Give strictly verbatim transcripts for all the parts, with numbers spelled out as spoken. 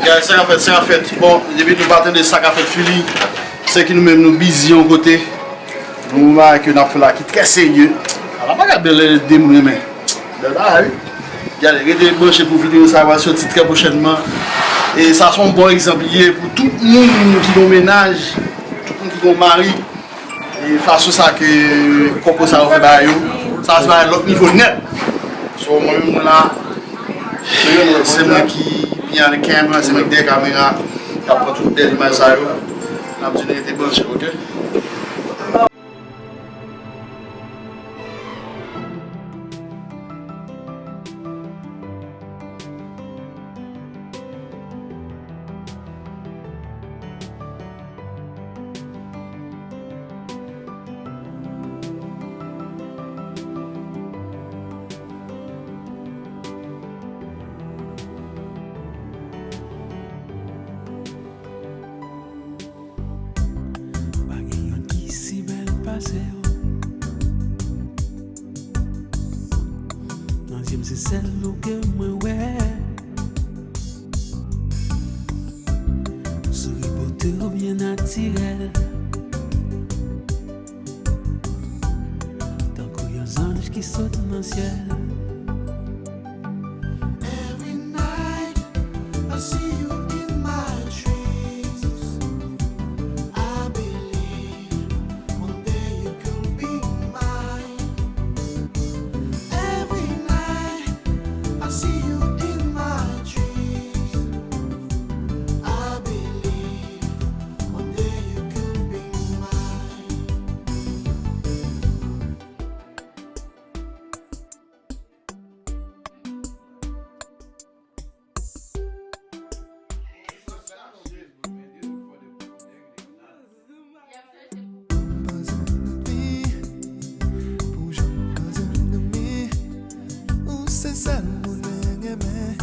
Guys, sa k ap fèt, sa k ap fèt. Bon, depi nou pa tande sa k ap fèt Fili, se ke nou menm nou bizi yon kote. Nou bagay ke n ap fè la ki trè serye. Ala bagay bèl de moun renmen. Bèl bagay, wi. Gade, rete branche pou videyo sa a pral soti trè pwochènman. E sa se yon bon egzanp li ye pou tout moun ki gon mennaj, tout moun ki gon mari. E fason sa ke kòkò sa yo fè bagay yo, sa se bagay lòt nivo nèt. So, mwen menm mwen la, se mwen ki behind the camera, se mwen ki dèyè kamera, k ap pran tout bèl imaj sa yo. N ap di nou rete branche, oke? Pa gen yonn ki si bèl pase w. Nan zye m se sèl ou ke mwen wè. Souri bote w byen natirèl. Tankou yon zanj ki sot nan syèl. Every night I see you in my dreams. I believe one day you could be mine. Every night I see you in my dreams. I believe one day you could be mine. Ou se sèl moun mwen renmen.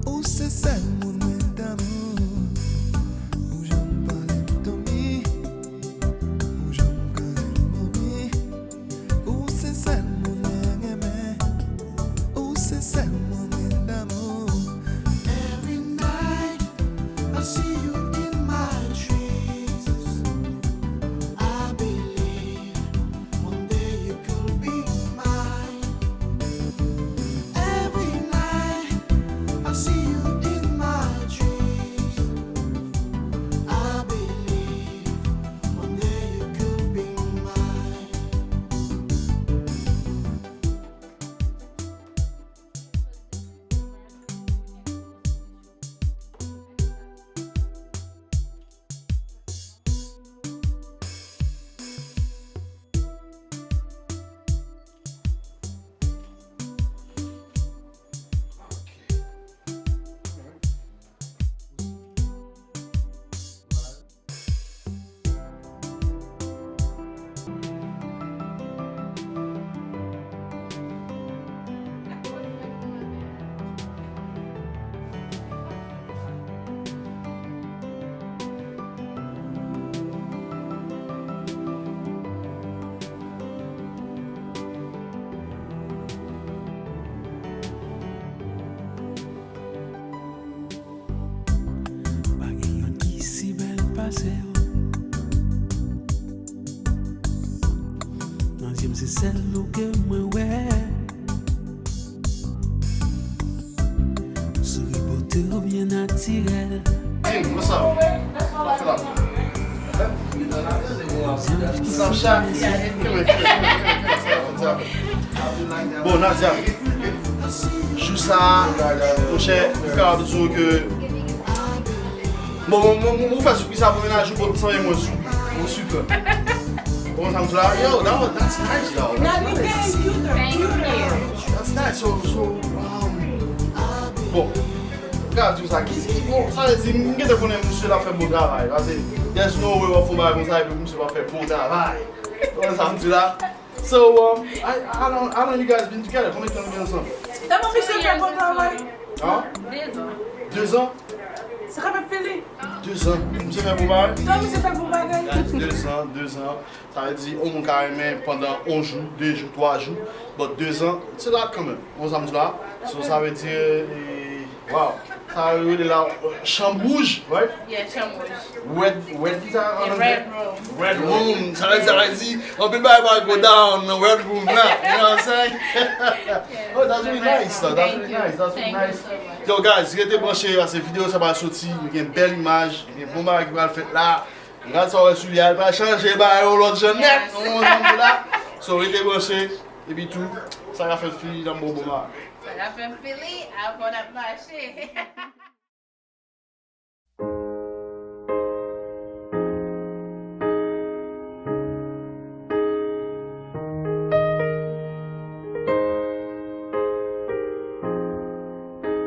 Ou se sèl moun mwen damou. Ou janm pale m Tommy. Ou janm pale m Mommy. Ou se sèl moun mwen renmen. Ou se sèl moun mwen damou. Every night I see you in my dreams. I believe one day you could be mine. Every night I see you in my dreams. I believe one day you could be mine. Pa gen yonn ki si bèl pase w. Nan zye m se sèl ou ke mwen wè. Souri bote w byen natirèl. Hey, what's up? What's up? Bon, Nadia, jou sa a, monchè, m kapab di w ke, bon, bon, bon, bon, ou fè sipri sa pou mennaj ou, bon, san mwen sou, ou sipè. Bon, sa m di la, yo, that was, that's nice, though. That's nice. That's nice. So, so, um, bon, m ka di w sa, ki, ki, bon, sa vle di, m gentan konnen misye la fè bon travay, paske there's no way w ap fè yon bagay konsa epi misye pa fè bon travay. Ou konn sa m di la? So, um, I, I don't, I don't, you guys been together? Konbyen tan nou gen ansanm? Tèlman misye fè bon travay. Hein? Dezan. Dezan? Se ka fè fini. Dezan. Misye fè bon bagay? Non, misye fè bon bagay. Guys, dezan, dezan. Sa vle di, yon moun ka renmen pandan yon jou, de jou, twa jou. But dezan, it's a lot kanmenm. Ou konn sa m di la? So, sa vle di, eh, wow. Sa yo rele la, chanm wouj, right? Yeah, chanm wouj. Red, red ki sa an E anglè? Red Room. Red Room. Sa vle di, sa vle di, anpil bagay pral go down nan Red Room la. You know what I'm saying? Oh, that's really nice, though. That's really nice. That's really nice. Yo, guys, rete branche, paske videyo sa pral soti, nou gen bèl imaj, nou gen bon bagay ki pral fèt la. Gad sa w wè sou li a, li pral chanje bagay yon lòt jan nèt. Ou konprann sa m di la? So, rete branche, epi tou, sa ka fè fili nan bon bon bagay. Sa ka fè fili, avè n ap mache.